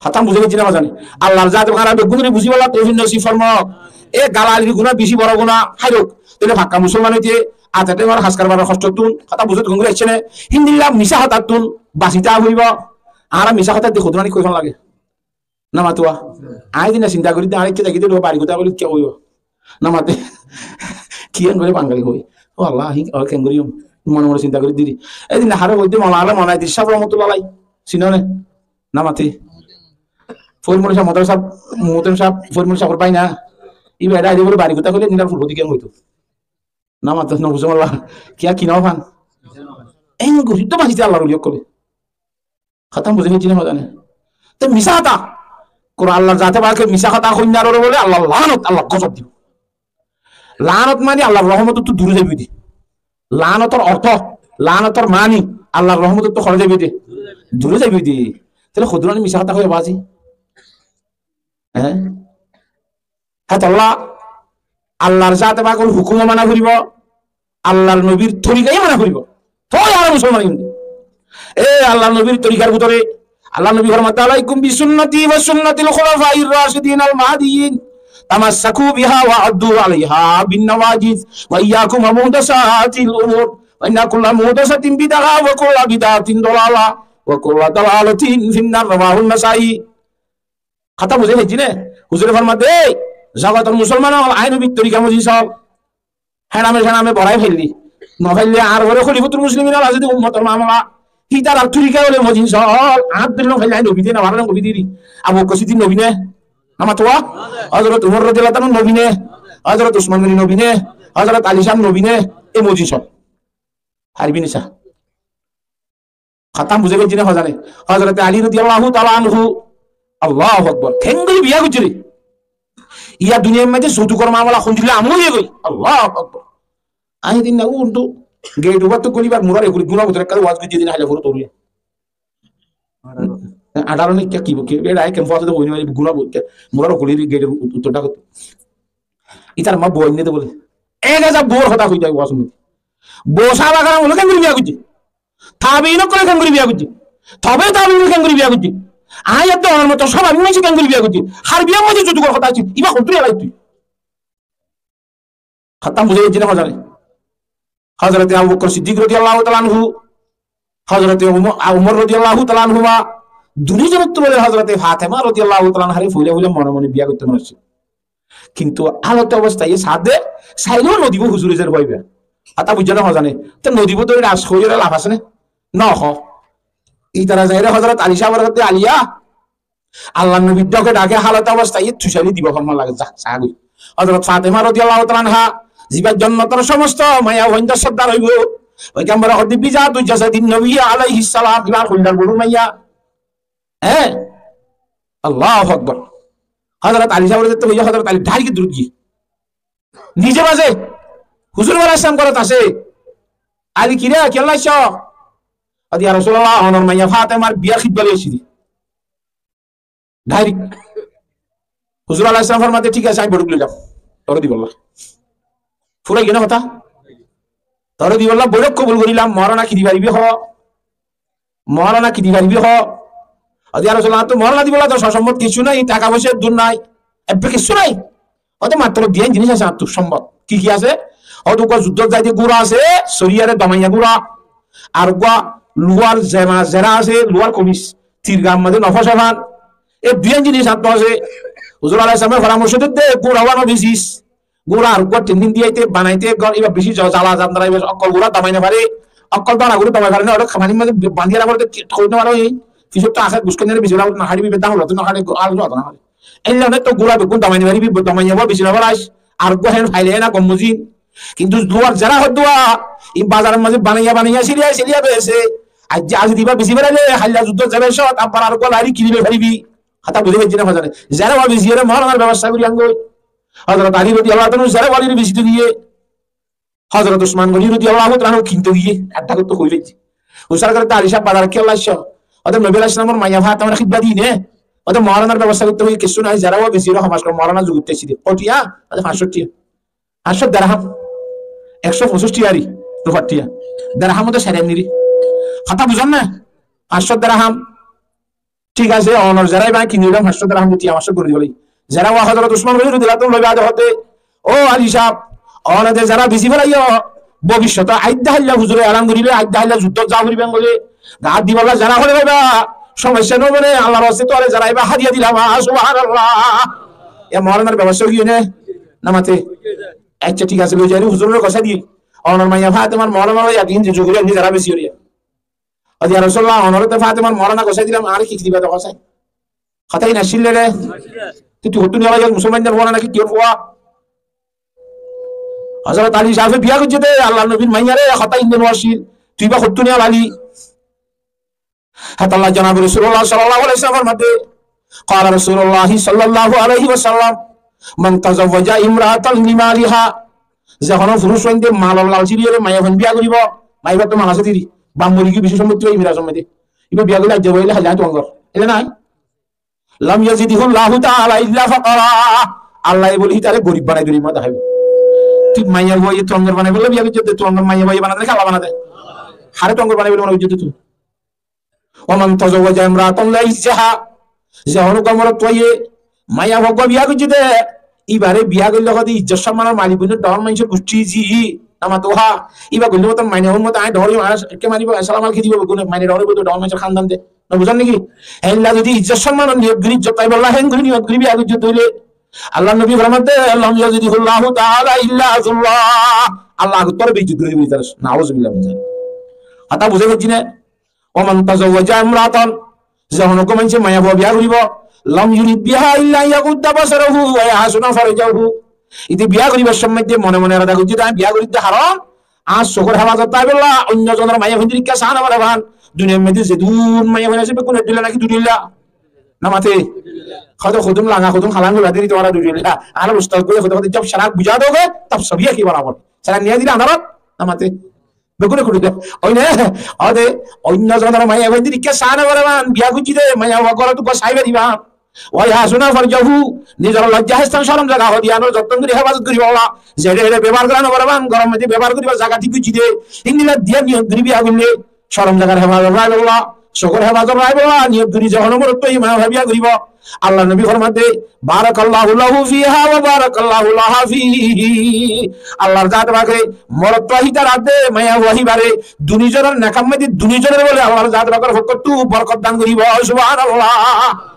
Hotá buzí faijjó né hozane? Allar zate añára beggúnore buzíbolla toufik nosib formok. E galalir guná beci boro guná, háirok. Tóile fakka musolman óite, ate te añára has karbar hostottún, hotá buzí faijjó né? Híndilla misá hotáttún basita foibo. Añára misá hotá de hodún aní hoi fán lage. Na matuwa. Añí dina sinta gorí de, añí kiyá gorí de, bari kotá hoilé kiyá hoibo? Na mate. Kiyá gorí Bangali hoi? Ó Allah, hí, ó, kengori hom. Mone mone sinta gorí diri. Edin hare hoiddé Maulana Munayyid Sab rahmatullah alaih. Sino né? Na mate. Fóir Murshid Sab, Muhtaram Sab, Muhtaram Sab, Fóir Murshid Sab or bái na. Iba eda aide bole bari kotá hoilé nidar ful hodi kiyá hoito? Na mate, no buzó mala. Kiyá ki no fan? En gorí to basi de Allar oli ókkole. Hotá buzí faijjó né hozane? Te misá hotá. Kuran Allar zate pake misá hotá hoinnar ore bole Allar lanot, Allar gozob dibo. Lanot mani Allar rohmotottú dure zaibo de. Lanotor orto, lanotor mani Allar rohmotottú hore zaibo de. Dure zaibo de. Tóile hodún ani misá hotá hoiye bazi? Hé? Hétolla Allar zate pakor hukum mana foribo, Allar nobir torika mana foribo. Toi añára musolman óiye. E Allar nobir torikar bútore Allar nobi formate, "Alaikum bi sunnati wa sunnatil khulafair rashidin al mahdiyyin. Tamassaku biha wa addu alaiha bin nawajid. Wa iyyakum wa muhdasatil umur. Fa inna kulla muhdasatin bid'a wa kulla bid'atin dalalah. Wa kulla dalalatin fin nar." Rawahun Nasai. Hotá buzí faijjó né? Huzure formade, "Ei, zogotor musolman ókkol, añí nobir torika mozin sol. Héname séname borai faille, no faille añár uore kholifatul muslimin ókkol asé de ummotor mamela. Hítarar torika óile mozin sol, añár dóilla no faille añí nobi de, no faille nobi de." Abu Bakr Siddik nobi né? Amar tuwa? Hozrot Umar rodiyallahu ta'ala anhu nobi né? Hozrot Usman Goni nobi né? Hozrot Ali sáb nobi né? E mozin sol. Harbi nisa. Hotá buzí faijjó né hozane? Hozrot Ali rodiyallahu ta'ala anhu, Allahu Akbar. Kengori biya goijjé re? Iya duniyar maze zoutukor mamela hondilla amol óiye goi. Allahu Akbar. Añí din na urdu gate ubar to golibar murar ekuri guna butore kare waz goijjé din haila furo toruya. Añçáro ne kya ki, ki, era ai kempo asé to hoi no pari, guna butore murar ekuri gate uttor dhako. Itar ma bou ainne de bole. Ek hajar bour hotá hoi jai waz maze. Bou sahaba keram ókkole kengori biya goijjé? Tabiin ókkole kengori biya goijjé? Tobe tabiin ókkole kengori biya goijjé? Añí edde onor moto sób ami manúic kengori biya goijjé? Harbi maze zoutukor hotá asé, iba hontú elai tui? Hotá buzí faijjó né hozane? Hozrote Abu Bakr Siddik rodiyallahu ta'ala anhu, Hozrote Umar, Umar rodiyallahu ta'ala anhuma, duni zonottu bole Hozrote Fatema rodiyallahu ta'ala anhare foila foila mone mone biya goitto mone hoiccé. Kintu halote obostá iye sade, saileo no dibo huzure zer hoiba. Hotá buzó né hozane? Te no dibo dóri raz hoiyore laf asé né? No ho. Itara zaire Hozrot Ali sábor hotá Aliya, Allar nobir dhake dhake halote obostá iye tui saile dibo hon lage za, sa goi. Hozrot Fatema rodiyallahu ta'ala anha, ziba jonnotor somosto maiyafuaindor sordar óibo. Foigambore hoó de bizatu jasadin nobiyyi alaihis salam, ibar hoildar bolu maiya. Hé? Allahu Akbar. Hozrot Ali sábore zetté hoiye, Hozrot Ali dhairek durot giye. Nize maze, huzur wala Islam gorot asé. Ali, kire, kiyólla aicco? Ode ya Rasulullah, onor maiya Fatemar biyar hidba loi aiccí de. Dhairek. Huzur aláihis salam formade, "Thík asé, añí boiçók loilam. Tore dibolla." Furai giyé né hotá? Tore dibolla boiçók kobul gorillam, moór na ki di faribi hoó. Moór na ki di faribi hoó. Ode ya Rasulullah, añáttu moór na dibolla to sosombot kessú nai, taka foisa dur nai, ebbe kessú nai. Ode matro duiyan jinis asé añáttu sombot. Ki ki asé? Ode uggwá zuddot zaide gura asé, soriyare domaiya gura. Ar uggwá luwar zema zera asé, luwar komis, tirgar maze no fosé fán. E duiyan jinis añáttu asé. Huzur aláihis salame foramorco diyé de, gura uwano bisis. Gura ar uggwá training diyaite, banaite, gor iba beci za-, zala zandala, iba okkol gura domai no fare, okkol dora gura domai fare na, ore fanir maze bandi rakha fore, hoi no fare, ei. Fisottu ase, guskon jane beci rakha no fare, iba dangol rakha no fare, al rakha no fare. Ella one to gura beggún domai no fare, iba domai no fare, beci no fare, ar uggwá hen faile na gom mozin. Kintu luwar zera hoddua, i bazaror maze banaiya banaiya, siliya siliya bese. Aijja azi diba beci felaile, hailla zuddot zaibar cót, abbar ar uggwá lari kinibe faribi. Hotá buzí faijjó né hozane? Zera uwa beci ore Mawlanar bebosta gori angoi. Hozrot Ali rodiyallahu ta'ala anhu zera uwa lari beci to diye. Hozrot Usman Goni rodiyallahu ta'ala anhu kinte giyé, adda gottó hoi faijjé. Usar gore, "Ali sáb, bazar kiyólla aicco?" Ode, "Nobi aláihis salamor maiya Fatemare hidba diyum né." Ode, "Mawlanar bebosta goitto hoiye, kessú nai, zera uwa beci ore homaj gor, Mawlana zugutta aiccí de." "Hó tiya?" Ode, "Fañs cót tiya." Fañs cót derham. Ekcó foñcic tiya ri, rufar tiya. Derham ode sari anni ri. Hotá buzón né? Fañs cót derham. Thík asé, onor zera iba kini loilam, fañs cót derham de tiya fañs cót gori dibolla. Zera uwa Hozrot Usman Goni rodiyallahu ta'ala anhu loi bade hoó de, "Ó Ali sáb, one de zera beci felaiyo, bobiccote aidda hailla huzure elan gorile, aidda hailla zuddot za foribo bengole, gat dibolla zera hole faiba, somosya no bone, Allar waste tuáre zera iba hadiya dilam." Ah, subhanallah. E Mawlanar bebosta óiye né? No mate. Accá, thík asé, loi zai huzurore gosai di. Onor maiya Fatemar Mawlanar loi yakin ze zugure anni zera beci ore. Ode ya Rasulullah, onore to Fatemar Mawlana gosai dilam, añáre ki ki diba de gosai? Hotá in accíl de re? Tui, tui hottún ela musolman no, Mawlana ki kiyór fua? Hozrot Ali sábe biya goijjé de, Allar nobir maiyare, hotá in no accíl. Tui ba hottún ela Ali? Hétolla jonabe Rasulullah sallallahu alaihi wasallam formade, qala Rasulullah sallallahu alaihi wasallam, "Man tazawwaja imra'atan limaliha." Ze hono furuc fuain de malor lalci diyore maiyafuain biya goribo, maiyafuar to mal asé deri, baf mori giyé, beci sompotti bai mirasor maze. Iba biya gorile aijja boile hailla tuangor. Ene nai? Lam yazidhullahu ta'ala illa faqara. Allah ye bóle hítare gorib banai dóri ma dahaibo. Tui maiyafuaye tuáñgor banai bóle biya goijjós de, tuáñgor maiyafuaye banai de, Allah banai de. Hare tuáñgor banai bóle mone goijjós de tui. Wa man tazawwaja imra'atan li izziha. Ze honó uggwá morotfuaye maiyafua uggwá biya goijjé de, ibare biya goille hoó de izzot sommanor malik óile dhoóñr maincór gucthí zi, namatoha. Iba goille mottor maine hon mottor añí dhoóñr, añí ekke mani ba, salam alki dibo, beggune maine dhoóñr óibo de, dhoóñr maincór hándan de. No buzón niki? Héndilla zodi izzot sommanor niyot gorí, izzot faibolla héndilla gorí niyot gorí biya goijjé de óile, Allar nobi formar de, lam yazidhullahu ta'ala illa zulla. Allah agottú aró beizzot gorí dibo ítare. Nauzubillah min zalik. Hotá buzá giyé né? Wa man tazawwaja imra'atan, ze honó uggwá maincé maiyafua biya goribo, lam yurid biha illa an yaghudda basarahu wa yahsuna farjahu. Íte biya goribar somot de mone mone erada goijjé de, añí biya gorir de haron añár sukor hefazot táibolla, oinno zonor maiyafuain dóri ekká sá no fare fán. Duniyar maze zedún maiyafuain asé, beggún ek dhoilla naki dui dhoilla? No mate. Hoó de hodún langa, hodún halang hoiba de, tuáñra dui dhoilla. Añárar ustad boi hoó de, hoó de, jab sarak buzá doge, tab sabi ek borabor. Sarak niya dile añára no mate. Beggúne kuri de. Ói ne? Óde, oinno zonor maiyafuain dóri ekká sá no fare fán, biya goijjé de, maiyafua górot uggwá sái fariba. Wa yahsuna farjahu, nizor lojja hestan corom zaga hodiyanor jottón gorí hefazot goríbolla. Zere ere bebohar gora no fare fán, góror maze bebohar goríbar zaga thík goijjé de. Héndilla diya niyot gorí biya goille, corom zagar hefazot raibolla, sukor hefazot raibolla, niyot gorí ze honó morotfuaye maiyafua biya goribo. Allar nobi formar de, barakallahu lahu fiha wa barakallahu laha fihi. Allar zat pake morotfua hítar adde, maiyafua híbare, duni zonor nekar maze duni zonor bóle Allar zat pakor fokkóttu borkot dan goribo. Subhanallah.